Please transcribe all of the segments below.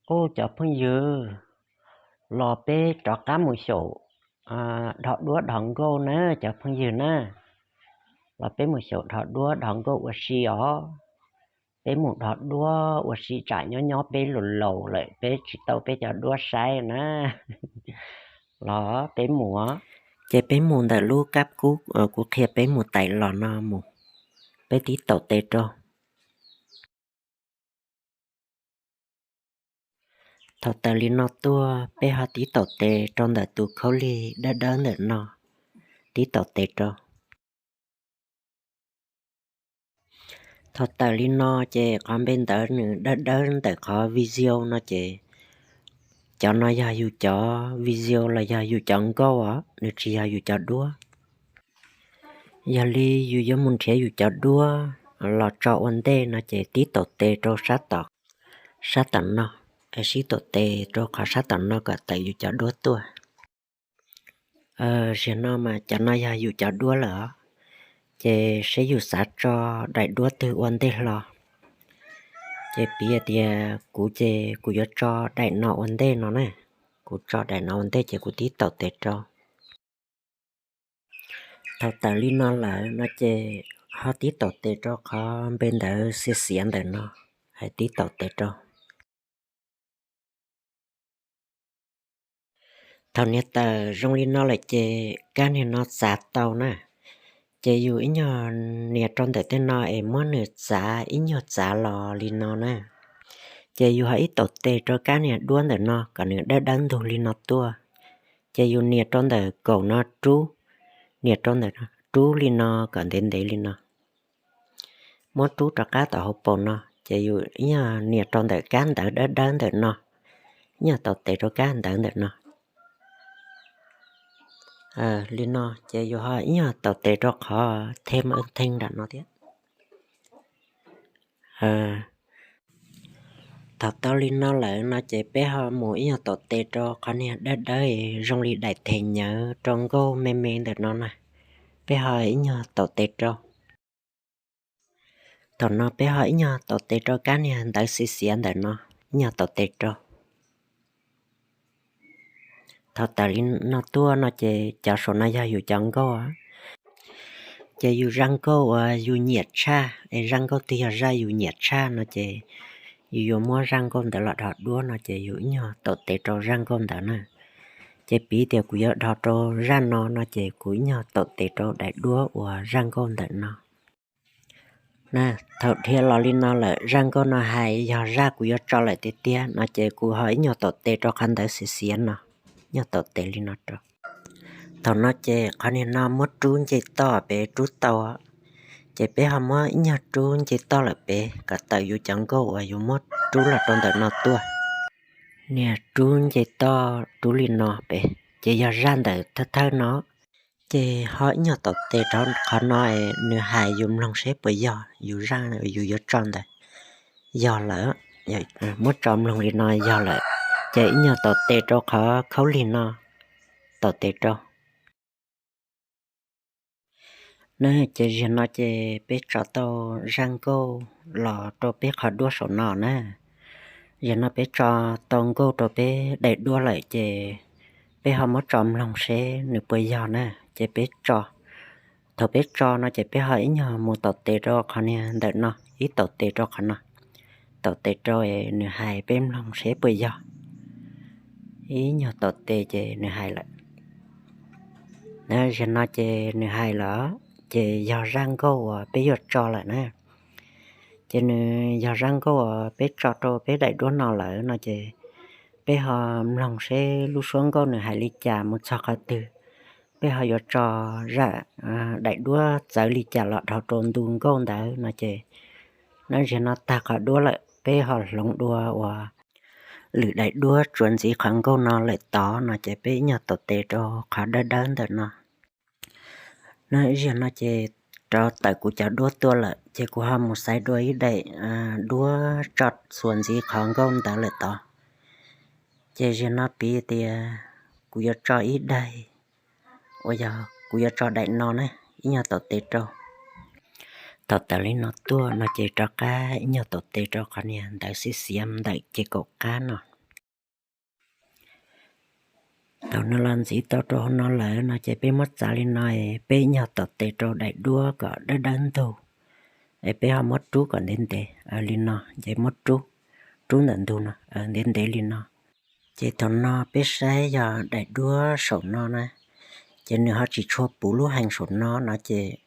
Ub, cov phooj ywg, los peb rov qab mus xyaum dhos duab dhos nkauj na cov phooj ywg na. Los peb mus xyaum dhos duab dhos nkauj ua si os. Peb mus dhos duab ua si tsam nyob nyob peb laus laus lawm peb tsis tau peb cov duab saib na. Los peb mus. Ces peb mus ntawm lub kab kub kuv qhia peb mus tais los no mus. Peb tib taum tes rau. Thaum tawm li no tuaj peb ho tib taum tes rau ntawm tus khaub lig dawb dawb ntawm no, tib taum tes rau. Thaum tawm li no ces qhov npe ntawd nws dawb dawb ntawm qhov video no ces cov no yog yus cov video los yog yus cov nkauj os, nws tsis yog yus cov duab. Yog li yus yuav mus nrhiav yus cov duab los tso ua ntej no ces tib taum tes rau sab tom no, sib taum tes rau qhov sab tom no kom tawm yus cov duab tuaj. Zaum no mas cov no yog yus cov duab lawm os, ces seb yus xav tso daim duab twg ua ntej hlo. Ces piv tias kuv ces kuv yuav tso daim no ua ntej no na, kuv tso daim no ua ntej ces kuv tib taum tes rau. Thaum tawm li no lawm no ces ho tib taum tes rau qhov npe ntawd xiav xiav ntawm no, hais tib taum tes rau. Thaum nias tawm zoo li no lawm ces kab niag no txav tau na, ces yus ib nyuag nias rau ntawm tej no es muab nws txav ib nyuag txav los li no na. Ces yus ho ib taum tes rau kab niag duab ntawm no kom nws dawb dawb ntug li no tuaj. Ces yus nias rau ntawm kaum no rub, nias rau ntawm rub li no kom ntev ntev li no. Muab rub rov qab tom hauv paus no ces yus ib nyuag nias rau ntawm kab ntawv dawb dawb ntawm no, ib nyuag taum tes rau kab ntawv ntawm no. Li no ces yus ho ib nyuag taum tes rau qhov them ntawm no thiab. Thaum tau li no lawm no ces peb ho mus ib nyuag taum tes rau qhov niag dawb dawb zoo li daim them nyawv rau nkauj me me ntawm no na, peb ho ib nyuag taum tes rau. Thaum no peb ho ib nyuag taum tes rau kab niag ntawv xiav xiav ntawm no, ib nyuag taum tes rau. Thaum tawm li no tuaj no ces cov saum no yog yus cov nkauj, ces yus zaj nkauj uas yus nyiam tshaj es zaj nkauj twg yog zaj yus nyiam tshaj no ces yus yuav muab zaj nkauj ntawd los dhos duab no ces yus ib nyuag taum tes rau zaj nkauj ntawd na. Ces piv tias kuv yuav dhos rau zaj no no ces kuv ib nyuag taum tes rau daim duab uas zaj nkauj ntawm no. Thaum dhia los li no lawm zaj nkauj no hais yog zaj kuv yuav tso lawm tiag tiag no ces kuv ho ib nyuag taum tes rau qhov ntawv xiav xiav no, nyuag taum tes li no rau. Thaum no ces qhov niag no muab rub nce toj pem rub tau, ces peb ho muab ib nyuag rub nce toj lawm pem kom tawm yus cov nkauj uas yus muab rub los rau ntawm no tuaj. Niag rub nce toj rub li no pem ces yog zaj ntawm thawj thawj no. Ces ho ib nyuag taum tes rau qhov no, nws hais yus mloog seb puas yog yus zaj yus yuav tso ntawd. Yog lawm, muab tso mloog li no yog lawm, ces ib nyuag taum tes rau qhov khaub lig no, taum tes rau. Na ces zaum no ces peb tso tau zaj nkauj los rau peb qhov duab saum no na. Zaum no peb tso tau nkauj rau peb daim duab lawm ces peb ho muab tso mloog seb nws puas yog na. Ces peb tso, thaum peb tso no ces peb ho ib nyuag mus taum tes rau qhov niag ntawm no, ib taum tes rau qhov no, taum tes rau nws hais peb mloog seb puas yog. Ib nyuag taum tes ces nws hais lawm. Zaum no ces nws hais lawm, ces yog zaj nkauj uas peb yuav tso lawm na. Ces nws yog zaj nkauj uas peb tso rau peb daim duab no lawm no ces peb ho mloog seb lub suab nkauj nws hais li cas mus txog qhov twg. Peb ho yuav tso zaj daim duab txawv li cas los dhau rau ntu nkauj ntawd no ces, na zaum no tag qhov duab lawm peb ho hloov dua uas lwm daim duab tsuas ntxiv qhov nkauj no lawm tod no ces peb ib nyuag taum tes rau qhov dawb dawb ntawm no. Na zaum no ces rov tawm kuv cov duab tuaj lawm ces kuv ho mus xaiv dua ib daim duab tso txuas ntxiv qhov nkauj ntawd lawm tod. Ces zaum no piv tias kuv yuav tso ib daim, uas yog kuv yuav tso daim no na, ib nyuag taum tes rau. Thaum tawm li no tuaj no ces rov qab ib nyuag taum tes rau qhov niag ntawv xiav xiav ntawm ces kaum qab no. Thaum nws los ntxiv tau rau hauv no lawm no ces peb muab txav li no, peb ib nyuag taus tes rau daim duab kom dawb dawb ntug, es peb ho muab rub kom ntev ntev li no, ces muab rub, rub ntawm ntug no, ntev ntev li no. Ces thaum no peb saib yog daim duab saum no na, ces nws ho tsis tshua puv lub hees saum no no ces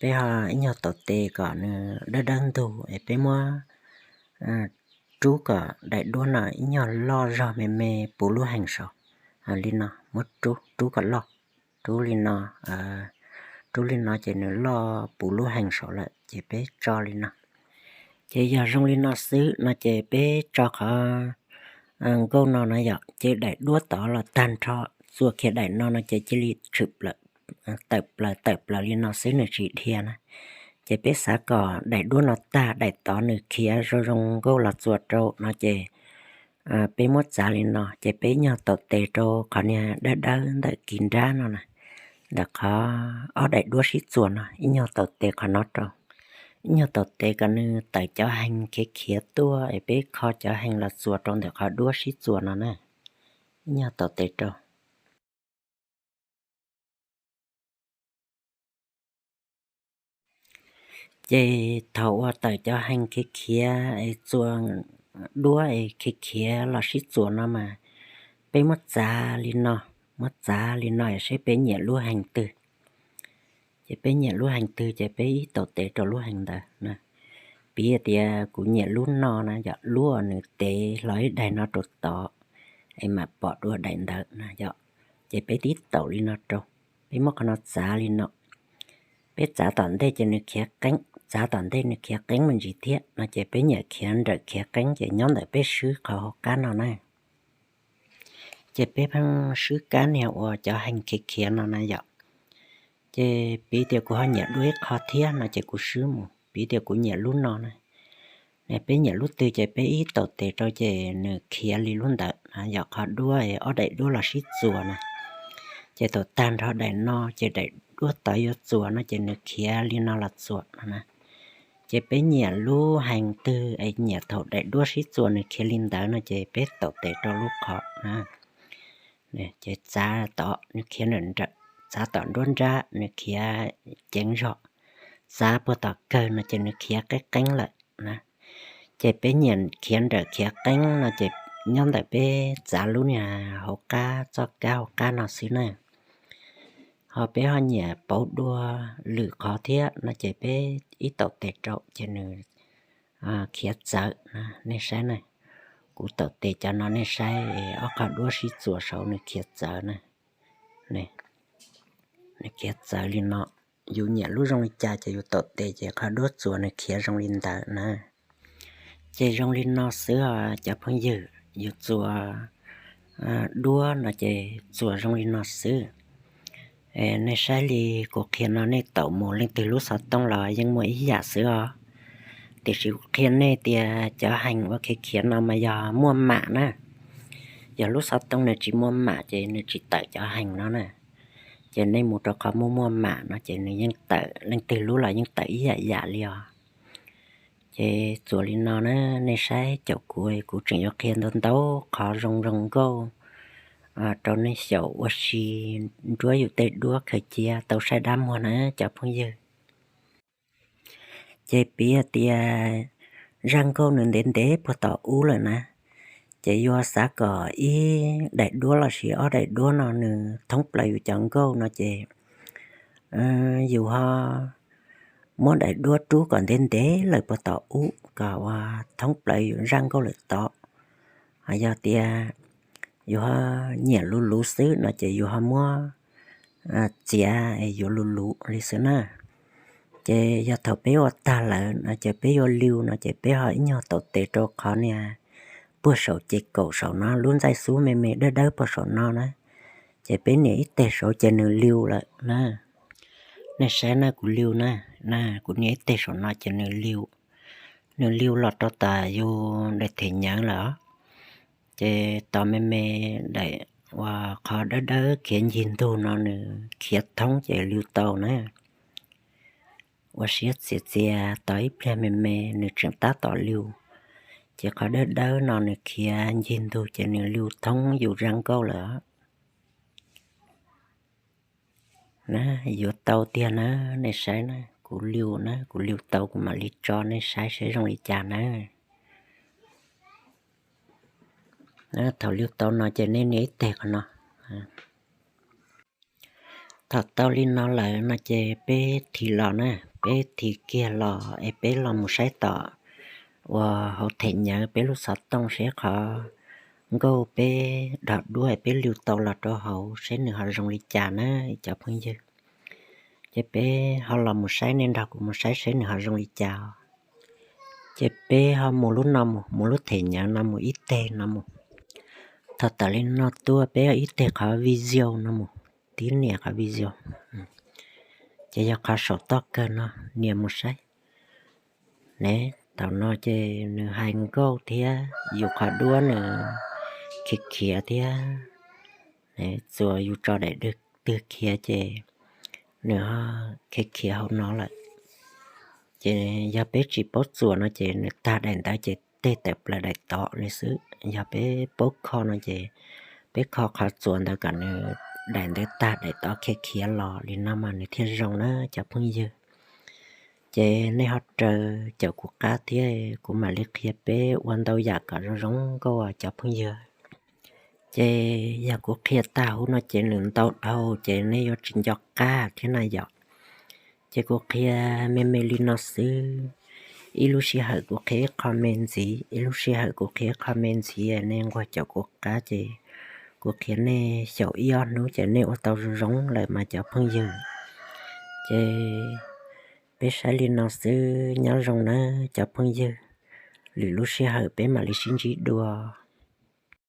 peb ho ib nyuag taus tes kom nws dawb dawb ntug es peb muab rub kom daim duab no ib nyuag loj zog me me puv lub hees saud. Li no muab rub, rub kom loj, rub li no, rub li no ces nws loj puv lub hees saud lawm ces peb tso li no. Ces yog zoo li no xwb no ces peb tso qhov nkauj no na yom, ces daim duab tod los tag nrho, txuas kiag daim no no ces cia li tshwm plaws, tawm plaws tawm plaws li no xwb nws tsis dhia na. Ces peb xav kom daim duab no tag daim tod nws khiav zoo zoo nkauj los txuas rau no ces peb muab txav li no ces peb nyuag taus tes rau qhov niag dawb dawb ntawm kis nrab no na, ntawm qhov ob daim duab sib txuas no ib nyuag taus tes qhov no rau, ib nyuag taus tes kom nws tawm cov hees khiav khiav tuaj es peb kho cov hees los txuas rau ntawm qhov duab sib txuas no na, ib nyuag taus tes rau. Ces thaum uas tawm cov hees khiav khiav es txuas duab es khiav khiav los sib txuas no mas peb muab txav li no, muab txav li no seb peb nyiam lub hees twg. Ces peb nyiam lub hees twg ces peb ib taus tes rau lub hees ntawd na. Piv tias kuv nyiam lub no na yom, lub uas nws tev hlo ib daim no rau tod es mam pom dua daim ntawd na yom. Ces peb tib taus li no rau, peb muab qhov no txav li no. Peb txav tom ntej ces nws khiav qeeb, txav tom ntej nws khiav qeeb me ntsis thiab no ces peb nyiam khiav nrawm khiav qeeb ces nyob ntawm peb swb qhov hauv qab no na. Ces peb pheej swb kab niag uas cov hees khiav khiav no na yom. Ces piv tias kuv ho nyiam dua ib qho thiab no ces kuv swb mus, piv tias kuv nyiam lub no na. Peb nyiam lub twg ces peb ib taus tes rau ces nws khiav li lub ntawd, yog qhov duab ob daim duab los sib txuas na. Ces thaum tag nrho daim no ces daim duab tod yuav txuas no ces nws khiav li no los txuas no na. Ces peb nyiam lub hees twg es nyiam thaum daim duab sib txuas nws khiav li ntawd no ces peb taus tes rau lub qhov na. Ces txav tom nws khiav nrawm nrawm, txav tom nruab nrab nws khiav ceev zog, txav puag tom kawg no ces nws khiav qeeb qeeb lawm na. Ces peb nyiam khiav nrawm khiav qeeb no ces nyob ntawm peb txav lub niag hauv qab txoj kab hauv qab no xwb na. Ho peb ho nyiam pauv dua lwm qhov thiab no ces peb ib taus tes rau ces nws khiav txawv na, nej saib na. Kuv taus tes cov no nej saib, ob qhov duab sib txuas saud nws khiav txawv na. Nws khiav txawv li no. Yus nyiam lub zoo li cas ces yus taus tes ces qhov duab txuas nws khiav zoo li ntawd na. Ces zoo li no xwb os cov phooj ywg, yus txuas duab no ces txuas zoo li no xwb. Nej saib li kuv qhia no nej taus mus leej twg lub xov tooj los yeej muaj ib yam xwb os. Tiam sis kuv qhia nej tias cov hees ua khiav khiav no mas yog muaj mam na. Yog lub xov tooj nws tsis muaj mam ces nws tsis tawm cov hees no na. Ces nej mus rau qhov muaj muaj mam no ces nws yeej tawm, leej twg lub los yeej tawm ib yam yam li os. Ces txuas li no na, nej saib caum kuv, kuv tseem yuav qhia ntau ntau qhov zoo zoo nkauj rau nej xyaum ua si nruab yus tej duab khaws cia tau saib dab muag na cov phooj ywg. Ces piv tias zaj nkauj nws ntev ntev puag tom ub lawm na, ces yus xav kom ib daim duab lossis ob daim duab no nws thoob plaws yus cov nkauj no ces yus ho muab daim duab rub kom ntev ntev lawm puag tom ub kom uas thoob plaws yus zaj nkauj lawm tod. Ho yog tias yus ho nyiam luv luv xwb no ces yus ho muab txiav yuav luv luv li xwb na. Ces yog thaum peb ua tag lawm no ces peb yuav liu no ces peb ho ib nyuag taus tes rau qhov niag puag saum ces kaum saum no lub ntxaij xub me me dawb dawb puag saum no na. Ces peb nias ib teg saud ces nws liu lawm na. Nej saib na, kuv liu na, kuv nias ib teg saum no ces nws liu, nws liu los rau tom yus daim them nyawv lawm. Ces tos me me daim uas qhov dawb dawb khiav ncig ntug no nws khiav thoob ces liu tau na. Ua siab txias txias tos ib pliag me me nws tseem tab tom liu. Ces qhov dawb dawb no nws khiav ncig ntug ces nws liu thoob yus zaj nkauj lawm. Na, yuav tau tiag na, nej saib na, kuv liu na, kuv liu tau kuv mam li tso nej saib seb zoo li cas na. Thaum liu tau no ces nej nias ib teg qhov no. Thaum tau li no lawm no ces peb thim los na, peb thim kiag los es peb los mus saib tom uas hauv them nyawv peb lub xov tooj seb qhov nkauj peb dhos duab peb liu tau los rau hauv seb nws ho zoo li cas na cov phooj ywg. Ces peb ho los mus saib, nej nrog kuv mus saib seb nws ho zoo li cas. Ces peb ho mus lub no mus, mus lub them nyawv no mus ib teg no mus. Thaum tawm li no tuaj peb ib teg qhov video no mus, tib nias qhov video. Ces yog qhov saum toj kawg no, nias mus saib. Ne, thaum no ces nws hais nkauj thiab yus qhov duab nws khiav khiav thiab. Txuas yus tso daim twg khiav ces nws ho khiav khiav hauv no lawm. Ces yog peb tsis paub txuas no ces nws tag daim ntawd ces tej tawm plaws daim tod li xwb. Yog peb paub kho no ces peb kho qhov txuas ntawd kom nws daim ntawd tag daim tod khiav khiav los li no mas nws thiaj zoo na cov phooj ywg. Ces nej ho raws caum kuv qab thiab kuv mam li qhia peb ua ntau yam kom zoo zoo nkauj cov phooj ywg. Ces yog kuv qhia tag huv no ces nws ntau dhau ces nej yuav tsis nco qab thiab na yom. Ces kuv qhia me me li no xwb. Ib lub sij hawm kuv qhia ib qho me ntxiv, ib lub sij hawm kuv qhia ib qho me ntxiv, nej nquag caum kuv qab ces kuv qhia nej xyaum ib ob hnub ces nej ua tau zoo zoo lawm mas cov phooj ywg. Ces peb saib li no xwb, nyob zoo na cov phooj ywg. Lwm lub sij hawm peb mam li sib ntsib dua.